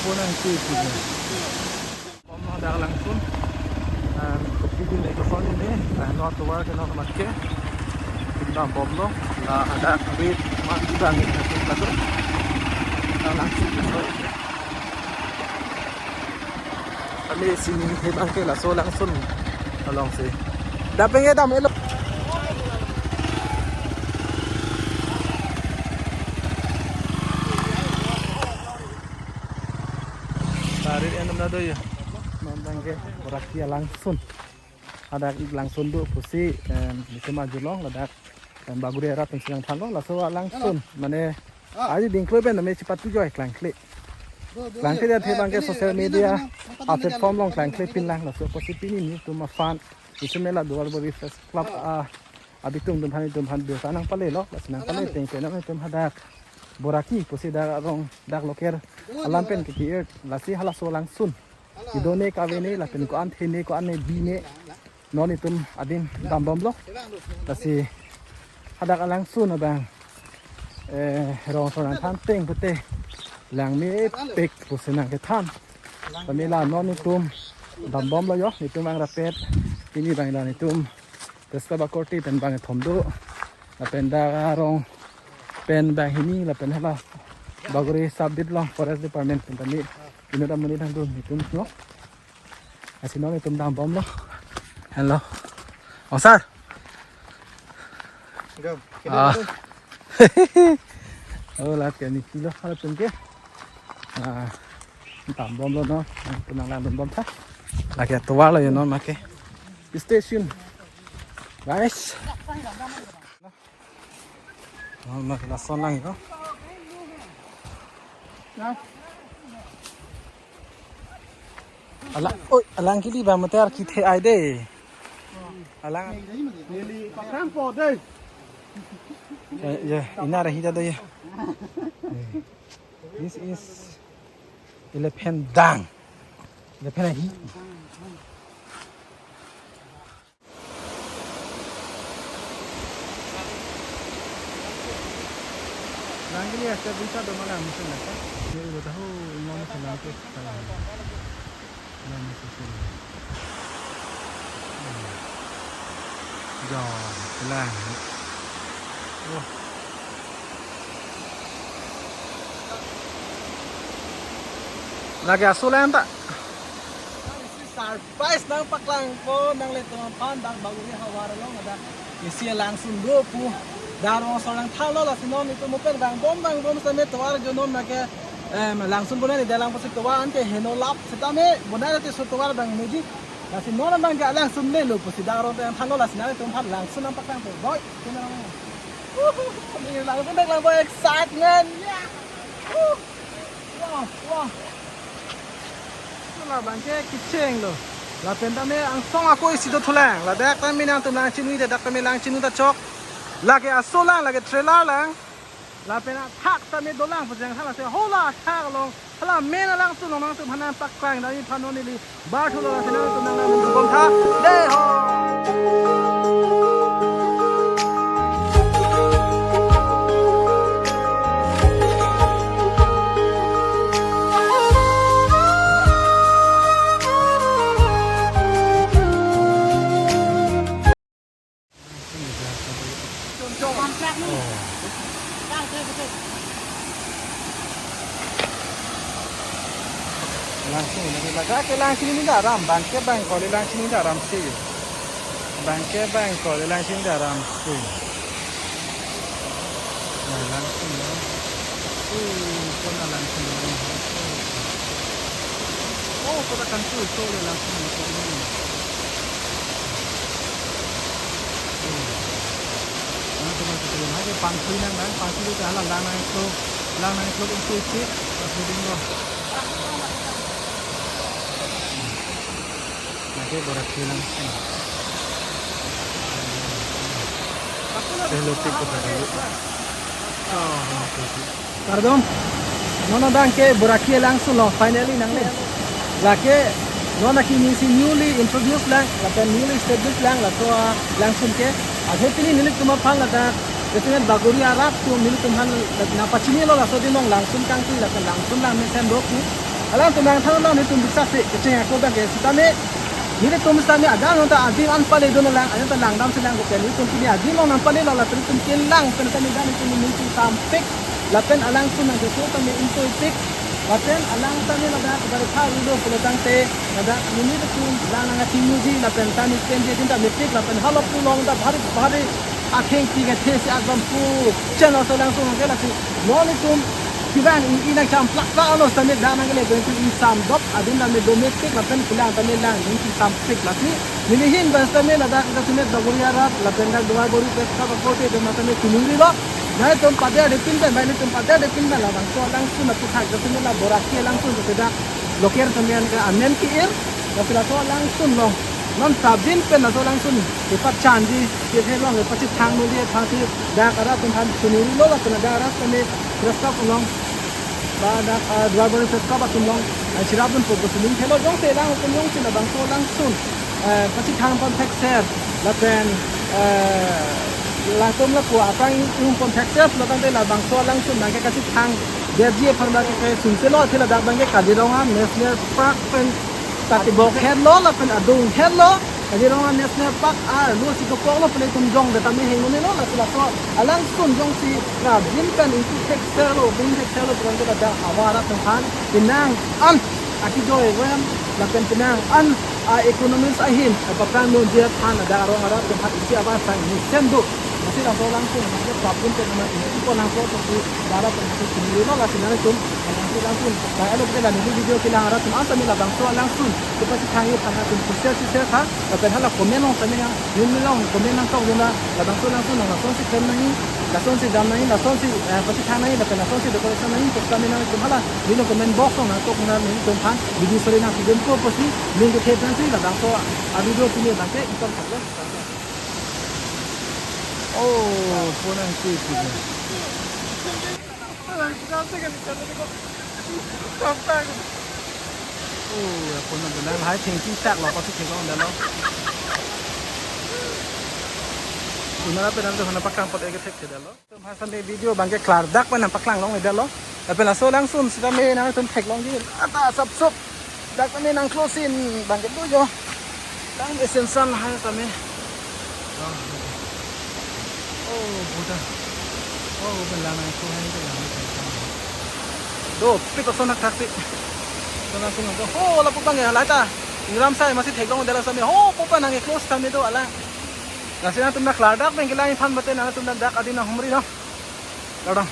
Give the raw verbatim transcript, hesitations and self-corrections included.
Pon nangsi punya. Bom lo dak Langsun. Em, kopi dun eko son ini. Eh, lo tovar ke lo mat ke. Tim dambom lo. La ada bit mati bang ini, latur. Dak Langsun ke so. Kami sini hebang ke laso Langsun alongsi. Dak pengen dam elo. Tarik enam dado ya. Nonbang ke Boraki alangsun. Hadak Langsun do pusi, em, nelitum arjulong ladak, em, Bagori arat pensi nangthanlo laso alangsun. Mane, ah, aji dingklo pen name chipatu joi klangkle. Klangkle dia thebang ke social media a platform along klangkle pinlang laso pusi pini nelitum aphan. Isi mela Duarbagori Press Club a abitung atum aphan, atum aphan birta nangpalelo, lasi nangpale teng pen nelitum hadak Boraki pusi dak arong dak local alam pen kiki-ir, lasi halaso alangsun kedo ne kave ne lapen ko-an the ne ko-an ne bi ne non itum adim dambom lo. Lasi hadak alangsun abang, eh, rong so nangthan teng pute langmepik pusi nangkethan. Kami la non itum dambom lo yo, itum angrapet ini bang la itum Press Club akorte pen bang thom do. Lapen dak arong pen bang hini lapen hala Bagori sub-division along Forest Department pen tani inut amonit nangdun itum lo. Lasi non itum dambom lo. Hello. Oh, sir. Go. Ah. Oh, la ke ni kilo hala pen ke. Ah, dambom lo non. Itum nanglang dambom tha. Lake tovar lo yo non make. Stay tuned, guys. Oh, ma lason lang yo. Ala, oi, alang kili ba mate ar kithe ai de. Alang. Neli pakrang po de. Ya, ya, ina rahi da do ya. This is elephant dung. Elephant ahi. Langkili asta bisa do malam musim nata. Ini udah tahu ingong musim nata. Malam musim. Jom, lang. Oh. Lake aso lang ta. Surprise nangpaklangpo nanglitum aphan dak Bagori havar along dak isi alangsun do pu. Dak rong so nangthanlo lasi non itum mo pen vangbom vangbom same tovar arjunon make, em, langsun bonai dak lang pusi tovar anke heno lap setame bonai dak so tovar bang muji. Lasi non abang ke alangsun lelo pusi dak rong nangthanlo lasi nanglitum aphan langsun nangpaklangpo. Boy, kena. Uhuhu, ni langsun dak lang boy excitement. Ya. Uh. Wah, wah. Hala abang ke kecheng lo. Lapen tame angsong ako isi dothulang. Ladak tame nangtum lang chini, ladak tame lang chini ta chok. Lake aso lang, lake trailer lang. Lapen athak tame dolang pajang hala se hola athak along. Hala main alangsun along nangtum aphan nangpaklang dam iphan non neli. Bar thulo la senang tunang nang nungkong tha. Dei ho. Langsun, lake langsun ini dak aram, bang ke bang kali langsun ini dak aram si. Bang ke bang kali langsun ini dak aram si. Nah, langsun ya. Uh, kona langsun ya. Oh, kota kan tu, so le langsun ya. Nang teman kita lagi pangkui nang nang pangkui itu hala lang nang itu lang nang itu itu itu itu ding lo. Lake Boraki lang. Hello, tik ko tadi. Oh, oke. Kardom. Non abang ke Boraki alangsun lo finally nangle. Lake non aki ni si newly introduce lang, lapen newly established lang, laso alangsun ke. Athe pini nelitum aphan ladak, President Bagori arat atum nelitum aphan nangpachinilo laso adim along langsun kangtui lapen langsun lang mesen dok ni. Alangtum nangthanlo, nelitum bisa si kecheng ako bang ke sitame, nelitum sitame adan ta adim an pale dun lang, adan ta langdam si lang ko pen, nelitum pini adim along nangpalelo, lapen nelitum kelang pen sitame dan nelitum nelitum sampik, lapen alangtum nangkeso tame intoipik, lapen alang tame ladak baritha rudo pulo tangte, ladak nelitum lang nangkatimuji, lapen tame pen dia din tame pik, lapen halapu along ta bhari bhari akheng ti kethe si agampu channel so langsung ke lasi non nelitum kevang i, i nangcham plak plak alo sitame dan nangkele pen nelitum i samdok adim tame domestic lapen kelang tame lang nelitum sampik lasi neli ahin bang sitame ladak dak sitame Dogori arat lapen dak Duarbagori press club akote doma tame chiningrilo. Nelitum pader de pin pen, nelitum pader de pin pen labangso alangsun aphuthak dak sitame la Boraki alangsun dak local tame an ke amen ke-ir, lasi laso alangsun along non prabjin pen laso alangsun kepachanji, kethe along kepachethang nuli aphansi dak arat atum aphan chiningrilo, lapen dak arat tame press club along ba dak, ah, Duarbagori press club atum along, ah, chirap dunpo pusi ning helo jongsi lang atum jongsi labangso alangsun, eh, pachethang pon thekser lapen, eh, latum lapu aphrang ung pon thekser pulo tangte labangso alangsun nangke kachethang detji aphan bang ke sungse lo, athe ladak bang ke Kaziranga National Park pen katibok henlo lapen adung henlo, Kaziranga National Park arlo si dokoklo pen itum jong de tame hingno nelo, lasi laso alangsun jongsi prabjin pen ingpu thekserlo, bung thekserlo pulo tangte ladak awa arat atum aphan penang an akejoi rem lapen penang an a-economies ahin, eh, paprang nunji aphan ladak arong arat atum aphan isi awa sang ni sen do. Lasi laso alangsun nangke prabjin pen nangke ingpu nangpo pusi dak arat atum aphan chiningrilo, lasi nangtum alangsun alangsun. Ba alo ke la neli video kelang arat atum an tame labangso alangsun kepachethangji aphan nangtum share share tha, lapen hala comment along tame nang, neli along comment nangtok dun la, labangso alangsun nang lasonsi klem nangji, lasonsi dam nangji, lasonsi, eh, pachethang nangji, lapen lasonsi decoration nangji, pu tame nangtum hala neli along comment box along nangtok dun la nelitum aphan video sore nangpidunpo pusi ning kethe pensi labangso a-video pini bang ke ington thaklo. Oh, po nangsi punya. Oh, ya po nang benang hai thengpi thaklo, pasi theklong detlo. Tumara penang tu hana paklang pot eke thek detlo. Tum hasan de video bang ke klardak pen nangpaklang longledetlo. Lapen laso alangsun sitame nangtum theklongji ata sapsop. Dak tame nang close in bang ke do jo. Lang essential hai tame. Oh, oh, buda. Oh, buda lang nang close hai ke lang. Do, pik ason hak thak pik. Ason hak sung ko. Oh, lapu bang ya, lai ta. Ingram sai masi theklongdetlo sitame. Oh, pupa nang close tame do ala. Lasi nangtum nang klardak pen kelang aphan bate nangtum nang dak adim nanghumri no. Kardom.